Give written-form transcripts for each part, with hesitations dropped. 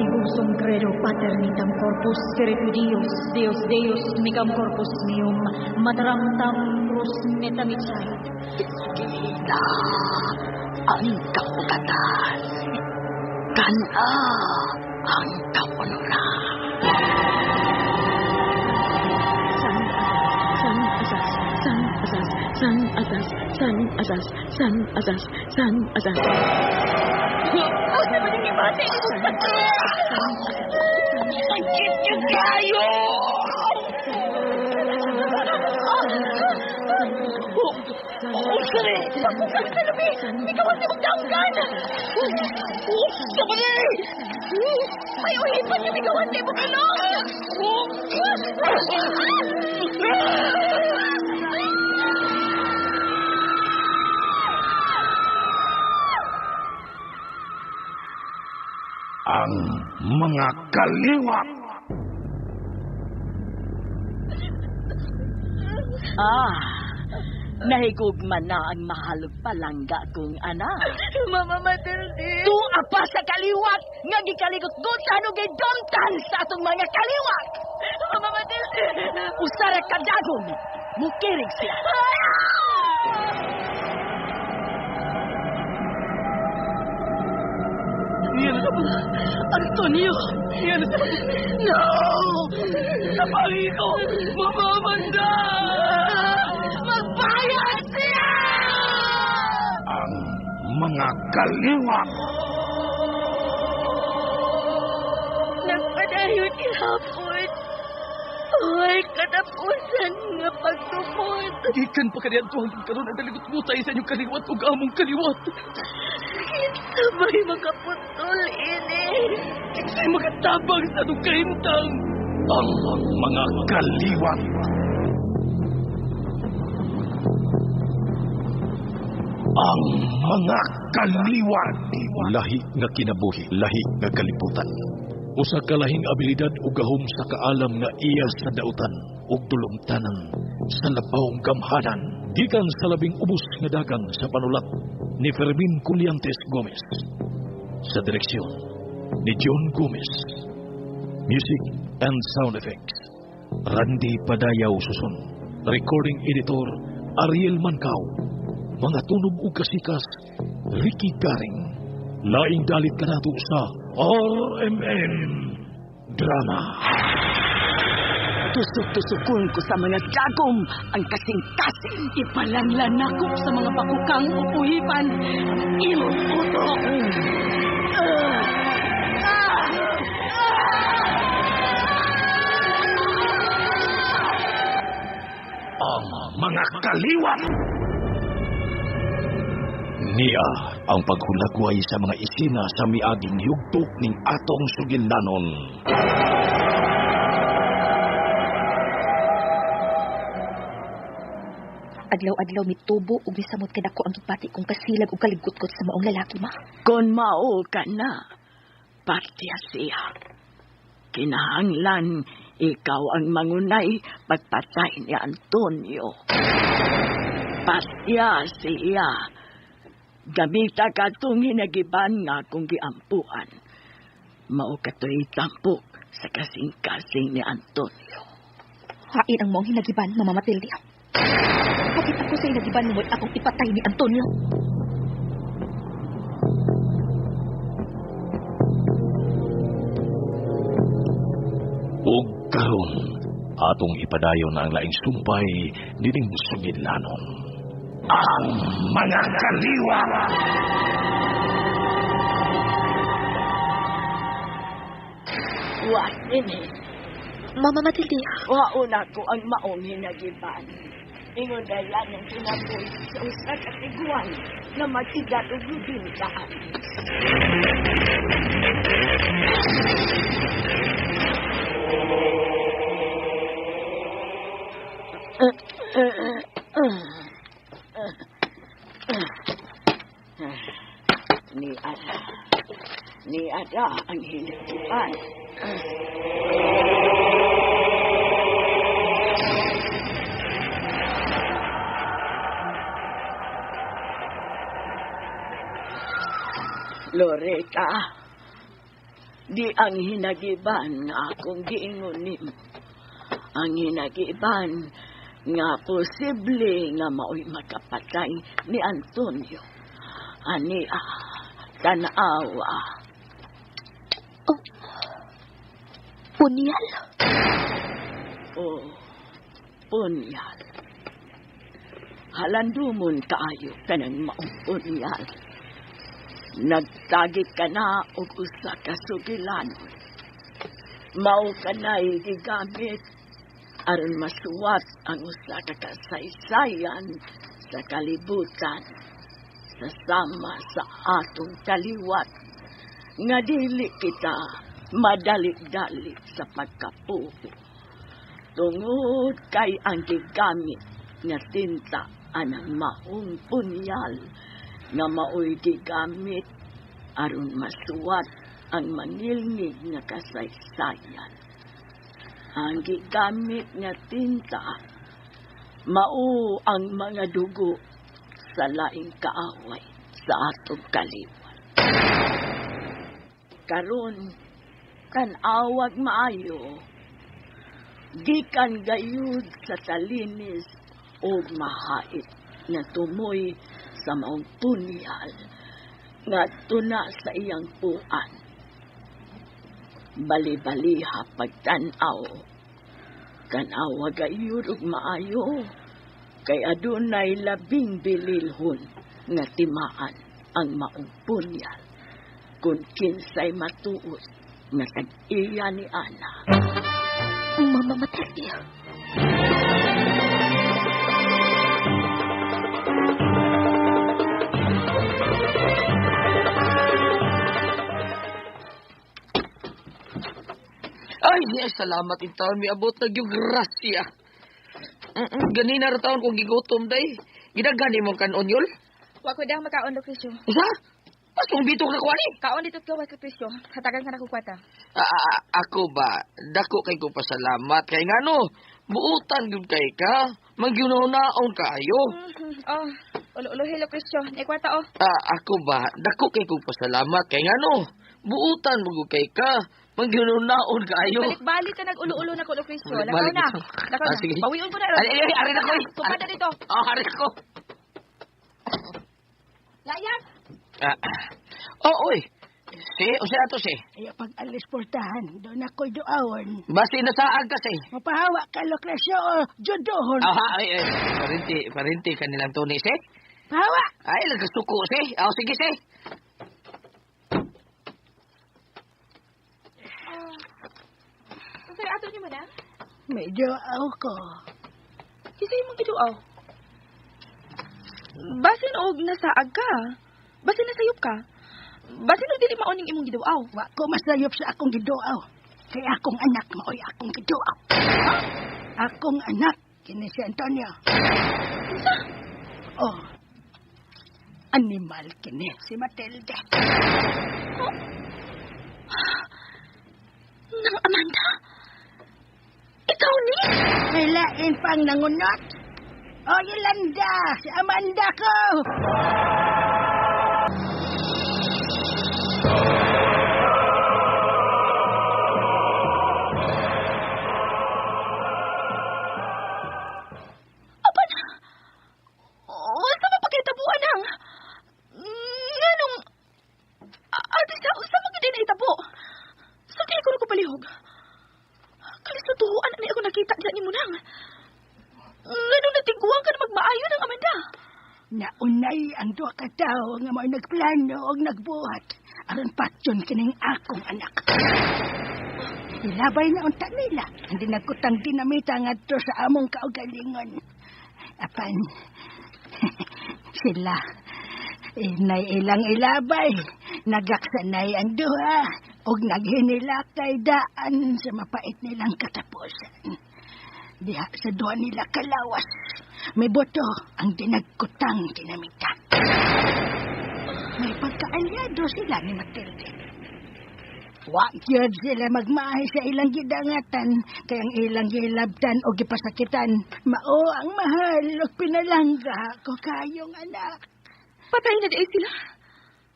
Ihusong credo pater nitam corpus spiritu Dios, Deus Deus micam corpus meum, mataramtam cruz metamicait. Kita ang kapugatan. Kana ang kapunuran. San asas, san asas, san asas, san asas, san asas, san asas, san asas. Asa man ang ibate imong sakit? Sakit yung kayo! Unsa ni? Bakukang sa lubi! Ikaw ang imong daunggan! Unsa ba ni? May uhipan nga migawan sa imong ilong! Ang mga kaliwat. Ah, nahigugma na ang mahalog palangga kong anak. Mama Matilde! Tuwa pa sa kaliwat nga gikaligot-gutan ug gidumtan sa atong mga kaliwat. Mama Matilde! Usara kadagon, mukirig siya. Antonio! No! Napali ko! Mamamanda! Magbayad siya! Ang mga kaliwat. Nagpadayon gihapon. Ay, katapusan nga pagtumod. Gikan pa kaniadto hangtod karon ang daligot-gutay sa inyong kaliwat ug among kaliwat. Kinsa may makaputol ini? Kinsay makatabang sa atong kahimtang? Ang mga kaliwat. Ang mga kaliwat. Lahi nga kinabuhi, lahi nga kalibutan. Usa ka lahing abilidad ug gahom sa kaalam nga iya sa dautan ug dulumtanan sa labawng gamhanan. Gikan sa labing ubos nga dagang sa panulat ni Fermin Culiantes Gomez. Sa direksyon ni John Gomez. Music and sound effects, Randy Padayaw Susun. Recording editor, Ariel Mancao. Mga tunog ug kasikas, Ricky Garing. Laing dalit kanato sa RMN Drama. Tusok-tusokon ko sa mga dagom ang kasing-kasing. Ipalanlan nako sa mga bakukang upuhipan ang imong utok. Ang mga kaliwat. Niya ang paghulagway sa mga isina sa miaging yugto ning atong sugilanon. Adlaw-adlaw mitubo ug misamot kadako ang gipati kong kasilag ug kaligutgot sa maong lalaki, ma. Kon mao ka na, partiya siya. Kinahanglan ikaw ang mangunay pagpatay ni Antonio. Pasya siya. Gamita ka tong hinagiban nga akong giampuan. Mao kato'y tampok sa kasing-kasing ni Antonio. Hain ang maong hinagiban, Mama Matilde. Bakit ako sa hinagiban mo akong ipatay ni Antonio? Ug karon atong ipadayon ang laing sumpay nining sugilanon. Ang mga kaliwat. Wa nini. Mama Matilde, Wauna ko ang maong hinagiban. Ingon dayan ang kinabuhi sa usa ka tiguan na mag-edad og 90. Ni Ada. Ni Ada ang hinagiban. Loretta. Di ang hinagiban nga akong giingon nimo. Ang hinagiban nga posible nga mao'y makapatay ni Antonio. Ani tanawa. Oh. Punyal? Oh, punyal. Halandumon kaayo kanang maong punyal. Nagtagit ka na og usa ka sugilanon. Mao ka na'y gigamit aron masuwat ang usa ka kasaysayan sa kalibutan sa sama sa atong kaliwat nga dili kita madali-dali sa pagkapuho. Tungod kay ang gigamit nga tinta anang maong punyal nga maoy gigamit aron masuwat ang mangilngig nga kasaysayan. Ang gigamit nga tinta mao ang mga dugo sa laing kaaway sa atong kaliwat. Karon tan-awag maayo, gikan gayud sa talinis og mahait nga tumoy sa maong punyal nga tuna sa iyang puan. Bali-baliha pagtan-aw, tan-awa gayud og maayo, kay adunay labing bililhon nga timaan ang maong punyal kung kinsay matuod nga tag-iya ni Ana. Mama Matilde. Ay, salamat in taon miabot na gyud grasya. Ganina ra taon kong gigutom day. Gidaghan imong kanon yol. Wa ko dang makaon Lucrecio. Usa? Pasong bitok na kuani. Kaon dito't gawas Lucrecio. Hatagan ka na kog kwarta. Ako ba dako kay ko pasalamat kay ngano buutan gyud kay ka, magyunaon kaayo. Oh, ulo-ulohi Lucrecio, nay kwarta oh. Ako ba dako kay ko pasalamat kay ngano buutan mo gyud kay ka, magyunaon kaayo. Balik-balik ka nag-ulo-ulo na ko Lucrecio. Lakaw na. Lakaw na. Sige. Bawion ko na ron. Ay, ay, ari na ko. Tupad na dito. Oh, ari ko. Layas. Oh, oy. Si, usa ato si. Ayaw pag-alis portahan, doon ako'y duawon. Basi nasaag kasi. Mapahawa ka, Lucrecio, o judohon. Ah, ay, ay. Parinti kanilang tuni, si. Pahawa! Ay, nagkasuko, si. Oh, sige, si. Sir, ato niyo mo na? Medyo aw ko. Kasi imong giduaw. Basin og nasaag ka. Basin nasayop ka. Basin og dili mao ning imong giduaw. Wa ko masayop sa akong giduaw. Kay akong anak maoy akong giduaw. Ha? Akong anak kini si Antonio. Unsa? Oh. Animal kini si Matilde. Oh. Nang Amanda? Ikaw ni? May lain pang nangunot. O, Yolanda! Si Amanda ko! Apan! Unsa man pagkahitabuan ang? Nganong... Ate sa, unsa man gyud nahitabo? Sa kaya ko na ko palihog? Kalisutuhan ani ako nakita diyan nimo nang. Nganong natiguan ka na magmaayo ng Amanda? Naunay ang duha ka tawo nga mao'y nagplano og nagbuhat aron patyon kining akong anak. Ilabay na unta nila ang dinagkutang dinamita ngadto sa among kaugalingon. Apan sila inay ilang ilabay, nagaksanay ang duha og naghinilakay daan sa mapait nilang katapusan. Diha sa duha nila kalawas, may boto ang dinagkutang dinamita. May pagkaalyado sila ni Matilde. Wa gyud sila magmahay sa ilang gidangatan, kay ang ilang gilabtan o gipasakitan, mao ang mahal og pinalangga ko kayong anak. Patay na di sila.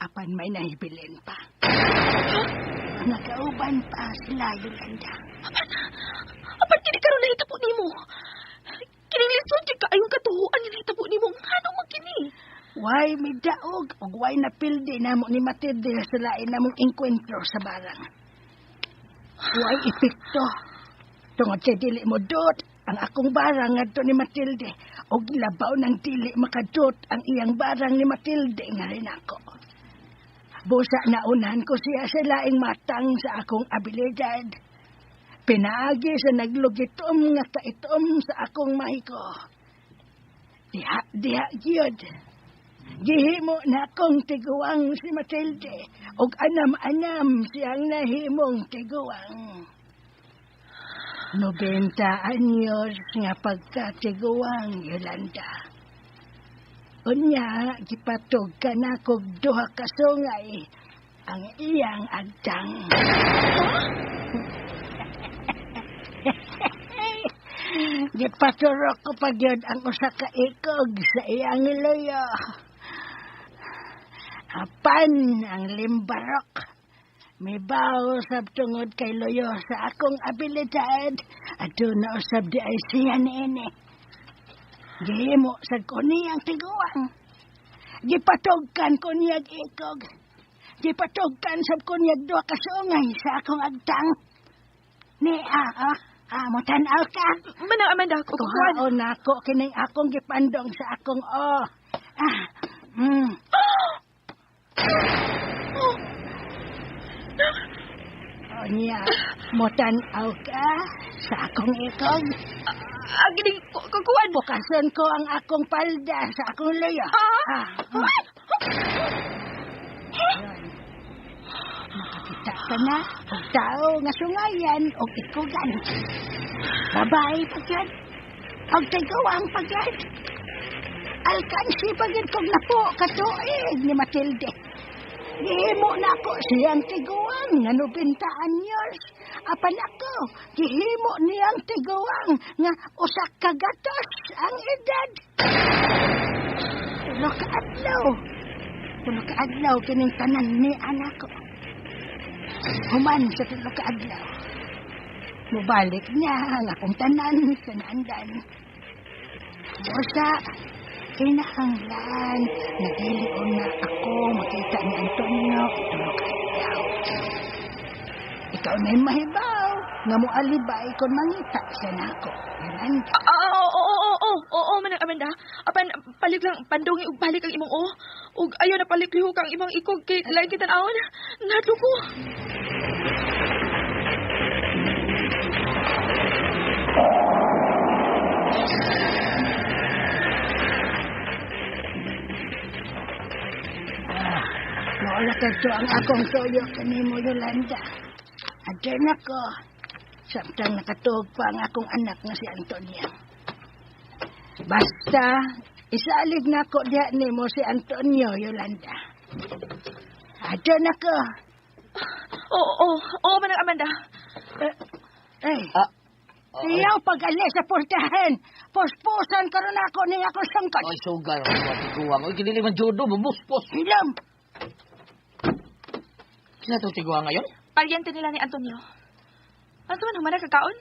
Apan may nahibilin pa. Huh? Mga kauban pa sila, Yolanda. Apan kini karon nahitabo nimo. Kining lisod jud kaayong katuhuan nga nahitabo nimo. Ngano man kini? Way midaog ug way napildi namo ni Matilde sa lain namong engkwentro sa barang. Way epekto. Tungod kay dili mo dot ang akong barang ngadto ni Matilde ug labaw nang dili makadot ang iyang barang ni Matilde nga rin ako. Busa naunahan ko siya sa laing matang sa akong abilidad. Pinaagi sa naglugitom nga kaitom sa akong mahiko. Diha, diha, gyud. Gihimo na akong tiguang si Matilde ug anam-anam siyang nahimong tiguang. 90 anyos nga pagkatiguang, Yolanda. Unya, gipatog ka na kog duha ka sungay ang iyang agtang. Gipaturok ko pa gyud ang usa ka ikog sa iyang luyo. Apan ang limbarok. Mibaw sab tungod kay luyo sa akong abilidad. Aduna usab di ay siya niini. Gihimo sad ko niyang tiguang. Gipatugkan ko niyag ikog. Gipatugkan sab ko niyag duha ka sungay sa akong agtang. Ni mo tan-aw ka. Manang Amanda, ko kuan. Kuhaon nako kining akong gipandong sa akong o. O niya, mo tan-aw ka sa akong ikog. Gining kuan. Bukason ko ang akong palda sa akong luyo. Makakita ka na og tao nga sungayan og ikugan. Babae pa gyud. Og tiguang pa gyud. Alkansi pa gyud kog napo katuig ni Matilde. Gihimo na ako siyang tiguang nga 90 anyos. Apan ako, gihimo niyang tiguang nga usa ka gatos ang edad. Tulo ka adlaw. Tulo ka adlaw kining tanan ni anak ko. Human sa tulo ka adlaw. Mubalik niya ang akong tanan sa naandan. Usa, kinahanglan na dili na ako makita ni Antonio tulo ka adlaw. Ikaw na'y mahibaw nga moalibay kon mangita siya nako. Yolanda. Oo, Manang Amanda. Apan palit lang pandungi og balik ang imong o. Ug ayo na palit lihok ang imong ikog kay lain kita tan-awon. Nadlo ko. Wala kadto ang akong tuyo kanimo, Yolanda. Adyan ako. Samtang nakatuog pa ang akong anak nga si Antonio. Basta, isalig na ako diha nimo si Antonio, Yolanda. Adyan ako. Oo, Manang Amanda. Iyaw pag-alis sa portahan. Puspusan karon ako ning akong sangkot. Ay, sugal. Tiguang. Oy, kinili man judo, mamuspos. Hilam. Sino itong tiguang ngayon? Paryente nila ni Antonio. Ano man, humana kakaon?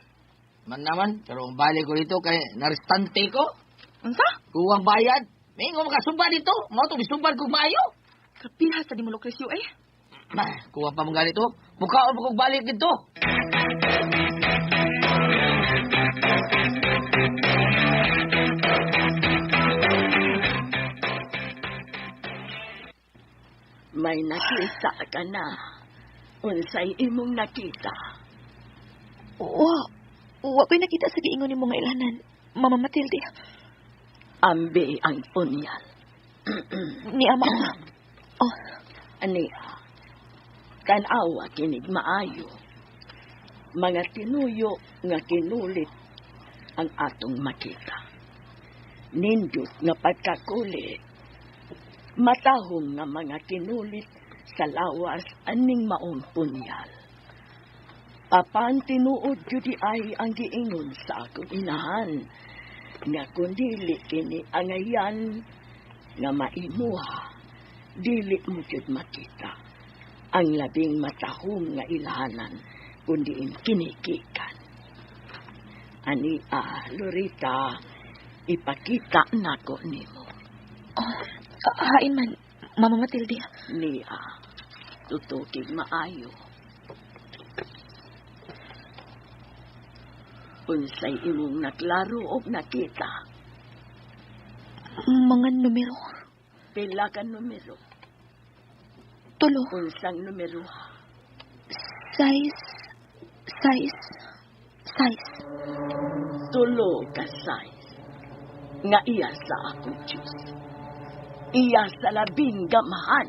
Man naman, pero ang balik ko dito kay narestante ko. Unsa? Kuwang bayad. May ingo makasumba dito. Mao to bisumban kog maayo. Kapiha sa di mo Lucrecio eh. Kuwang pa mong ganito. Mukhaon pa kog balik dito. May nakita ka na. Unsay imong nakita? Wa ko'y nakita sa giingon nimo nga ilanan, Mama Matilde. Ambi ang punyal. Ni ama. Oh, Aniya, tan-awa kinig maayo. Mga tinuyo nga kinulit ang atong makita. Nindot nga pagkakulit. Matahom nga mga kinulit sa lawas aning maong punyal. Apan tinuod jud ay ang giingon sa akong inahan nga kun dili kini angayan nga maimuha, dili mo jud makita. Ang labing matahom nga ilhanan kundi kinikikan. Ani Lorita, ipakita nako nimo. Oh, hain man, Mama Matilde. Niya, tutukig maayo. Unsay imong naklaro og nakita? Mga numero. Pila ka numero? Tulo. Unsang numero? 6, 6, 6. Tulo ka 6. Nga iya sa akong Diyos. Iya sa labing gamahan.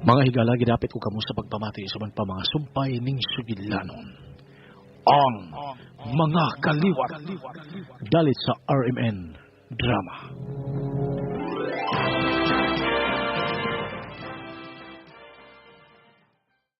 Mga higala, gidapit ko kamo sa pagpamati sa man pa mga sumpay ning sugilanon. Ang mga kaliwat. Dalit sa RMN Drama.